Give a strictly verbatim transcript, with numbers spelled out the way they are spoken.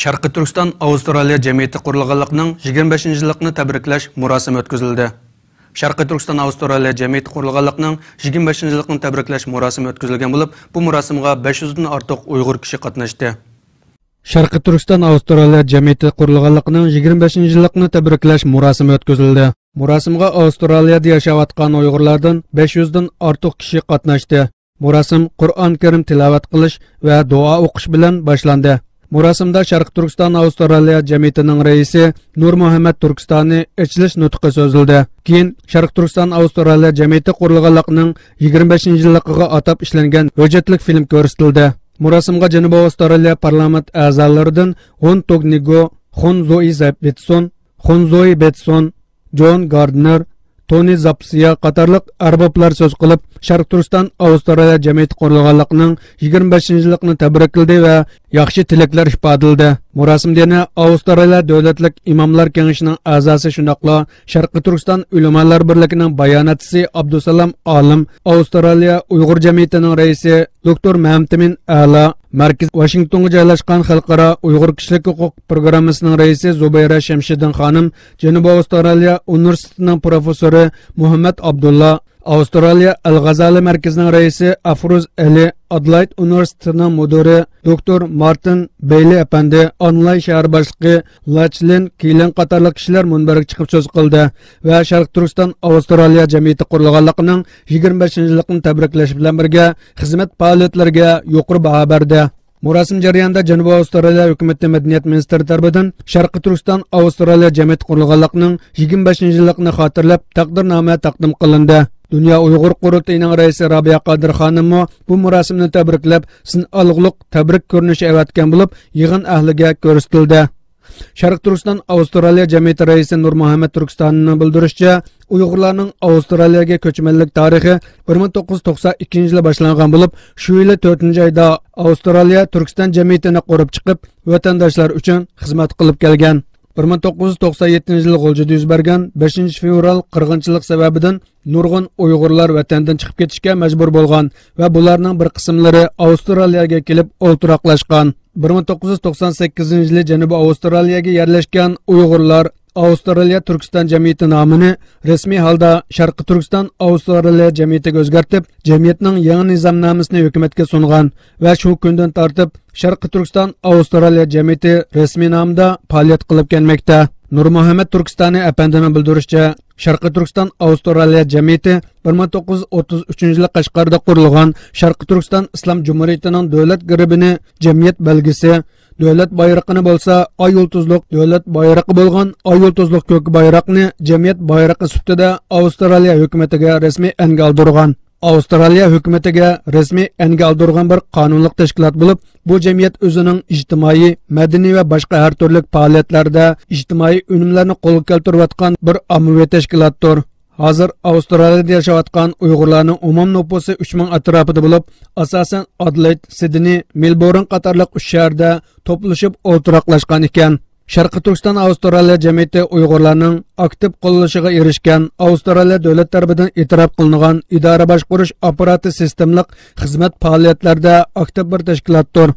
شەرقىي تۈركىستان ئاۋسترالىيە جەمئىيىتى قۇرۇلغانلىقىنىڭ يىگىرمە بەشىنچى يىللىقىنى تەبرىكلەش مۇراسىمى ئۆتكۈزۈلدى. شەرقىي تۈركىستان ئاۋسترالىيە جەمئىيىتى قۇرۇلغانلىقىنىڭ يىگىرمە بەشىنچى يىللىقىنى تەبرىكلەش مۇراسىمى ئۆتكۈزۈلگەن بولۇپ، بۇ مۇراسىمغا بەش يۈزدىن ئارتۇق ئۇيغۇر كىشى قاتناشتى. شەرقىي تۈركىستان ئاۋسترالىيە جەمئىيىتى قۇرۇلغانلىقىنىڭ يىگىرمە بەشىنچى يىللىقىنى تەبرىكلەش مۇراسىمى ئۆتكۈزۈلدى. مۇراسىمغا ئاۋسترالىيەدە ياشاۋاتقان ئۇيغۇرلاردىن بەش يۈزدىن ئارتۇق كىشى قاتناشتى. مۇراسىم قۇرئان كەرىم تىلاۋەت قىلىش ۋە دۇئا ئوقۇش بىلەن باشلاندى. مۇراسىمدا شەرقىي تۈركىستان ئاۋسترالىيە جەمئىيىتىنىڭ رەئىسى نۇرمۇھەممەت تۈركىستانى ئېچىلىش نۇتقى سۆزلىدى. كېيىن شەرقىي تۈركىستان ئاۋسترالىيە جەمئىيىتى قۇرۇلغانلىقىنىڭ يىگىرمە بەشىنچى يىللىقىغا ئاتاپ ئىشلەنگەن ھۆججەتلىك فىلىم كۆرسىتىلدى. مۇراسىمغا جەنۇبىي ئاۋسترالىيە پارلامېنت ئەزالىرىدىن ھون توگنىگو، خون زوئى بېتسون، خون زوئى بېتسون، جون گاردنېر، تونى زاپسىيا قاتارلىق ئەربابلار سۆز قىلىپ، شەرقىي تۈركىستان ئاۋسترالىيە جەمئىيىتى قۇرۇلغانلىقىنىڭ يىگىرمە بەشىنچى يىللىقىنى تەبرىكلىدى ۋە ياخشى تىلەكلەر ئىپادىلىدى. مۇراسىمدا يەنە ئاۋسترالىيە دۆلەتلىك ئىماملار كېڭىشىنىڭ ئەزاسى، شۇنداقلا شەرقىي تۈركىستان ئۆلىمالار بىرلىكىنىڭ باياناتچىسى ئابدۇسالام ئالىم، ئاۋسترالىيە ئۇيغۇر جەمئىيىتىنىڭ رەئىسى دوكتور مەمتىمىن ئەلا، مەركىزى ۋاشىنگتونغا جايلاشقان خەلقئارا ئۇيغۇر كىشىلىك ھوقۇق پروگراممىسىنىڭ رەئىسى زۇبەيرە شەمشىدىن خانىم، جەنۇبىي ئاۋسترالىيە ئۇنىۋېرسىتېتىنىڭ پروفېسسورى مۇھەممەد ئابدۇللا، ئاۋسترالىيە ئەل غازالى مەركىزىنىڭ رەئىسى ئەفروز ئەلى، ئادېلايد ئۇنىۋېرسىتېتىنىڭ مۇدىرى دوكتور مارتىن بېيلى ئەپەندى، ئانلاي شەھەر باشلىقى لاچلىن كىلىن قاتارلىق كىشىلەر مۇنبەرگە چىقىپ سۆز قىلدى ۋە شەرقىي تۈركىستان ئاۋسترالىيە جەمئىيىتى قۇرۇلغانلىقىنىڭ يىگىرمە بەشىنچى يىللىقىنى تەبرىكلەش بىلەن بىرگە، خىزمەت پائالىيەتلىرىگە يۇقىرى باھا بەردى. مۇراسىم جەريانىدا جەنۇبىي ئاۋسترالىيە ھۆكۈمىتى مەدەنىيەت مىنىستىرى تەرىپىدىن شەرقىي تۈركىستان ئاۋسترالىيە جەمئىيىتى قۇرۇلغانلىقىنىڭ يىگىرمە بەشىنچى يىللىقىنى خاتىرىلەپ تەقدىرنامە تەقدىم قىلىندى. دۇنيا ئۇيغۇر قۇرۇلتىيىنىڭ رەئىسى رابىيە قادىر خانىممۇ بۇ مۇراسىمنى تەبرىكلەپ، سىن ئالغۇلۇق تەبرىك كۆرۈنۈشى ئەۋەتكەن بولۇپ، يىغىن ئەھلىگە كۆرسىتىلدى. شەرقىي تۈركىستان ئاۋسترالىيە جەمئىيىتى رەئىسى نۇرمۇھەممەت تۈركىستانىنىڭ بىلدۈرۈشىچە، ئۇيغۇرلارنىڭ ئاۋسترالىيەگە كۆچمەنلىك تارىخى بىر مىڭ توققۇز يۈز توقسان ئىككىنچى يىلى باشلانغان بولۇپ، شۇ يىلى تۆتىنچى ئايدا ئاۋسترالىيە تۈركىستان جەمئىيىتىنى قۇرۇپ چىقىپ، ۋەتەنداشلار ئۈچۈن خىزمەت قىلىپ كەلگەن. بىر مىڭ توققۇز يۈز توقسان يەتتىنچى يىلى غۇلجىدا يۈز بەرگەن بەشىنچى فېۋرال قىرغىنچىلىق سەۋەبىدىن نۇرغۇن ئۇيغۇرلار ۋەتەندىن چىقىپ كېتىشكە مەجبۇر بولغان ۋە بۇلارنىڭ بىر قىسىملىرى ئاۋسترالىيەگە كېلىپ ئولتۇراقلاشقان. بىر مىڭ توققۇز يۈز توقسان سەككىزىنچى يىلى جەنۇبىي ئاۋسترالىيەگە يەرلەشكەن ئۇيغۇرلار ئاۋسترالىيە تۈركىستان جەمئىيىتى نامىنى رەسمىي ھالدا شەرقىي تۈركىستان ئاۋسترالىيە جەمئىيىتىگە ئۆزگەرتىپ، جەمئىيەتنىڭ يېڭى نىزامنامىسىنى ھۆكۈمەتكە سۇنغان ۋە شۇ كۈندىن تارتىپ شەرقىي تۈركىستان ئاۋسترالىيە جەمئىيىتى رەسمىي نامدا پائالىيەت قىلىپ كەلمەكتە. نۇرمۇھەممەت تۈركىستانى ئەپەندىنىڭ بىلدۈرۈشىچە، شەرقىي تۈركىستان ئاۋسترالىيە جەمئىيىتى بىر مىڭ توققۇز يۈز ئوتتۇز ئۈچىنچى يىلى قەشقەردە قۇرۇلغان شەرقىي تۈركىستان ئىسلام جۇمھۇرىيىتىنىڭ دۆلەت گېربىنى، جەمئىيەت بەلگىسى، دۆلەت بايرىقىنى بولسا ئاي يۇلتۇزلۇق دۆلەت بايرىقى بولغان ئاي يۇلتۇزلۇق كۆك بايراقنى جەمئىيەت بايرىقى سۈپىتىدە ئاۋسترالىيە ھۆكۈمىتىگە رەسمىي ئەنگە ئالدۇرغان. ئاۋسترالىيە ھۆكۈمىتىگە رەسمىي ئەنگە ئالدۇرغان بىر قانۇنلۇق تەشكىلات بولۇپ، بۇ جەمئىيەت ئۆزىنىڭ ئىجتىمائىي، مەدەنىي ۋە باشقا ھەر تۈرلۈك پائالىيەتلەردە ئىجتىمائىي ئۈنۈملەرنى قولغا كەلتۈرۈۋاتقان بىر ئاممىۋى تەشكىلاتتۇر. ھازىر ئاۋسترالىيەدە ياشاۋاتقان ئۇيغۇرلارنىڭ ئومۇمىي نوپۇسى ئۈچ مىڭ ئەتراپىدا بولۇپ، ئاساسەن ئادېلايد، سىدنېي، مېلبورن قاتارلىق ئۈچ شەھەردە توپلىشىپ ئولتۇراقلاشقان ئىكەن. شەرقىي تۈركىستان ئاۋسترالىيە جەمئىيىتى ئۇيغۇرلارنىڭ ئاكتىپ قوللىشىغا ئېرىشكەن، ئاۋسترالىيە دۆلەت تەرىپىدىن ئېتىراپ قىلىنغان ئىدارە باشقۇرۇش ئاپپاراتى سىستېمىلىق خىزمەت پائالىيەتلەردە ئاكتىپ بىر تەشكىلاتتۇر.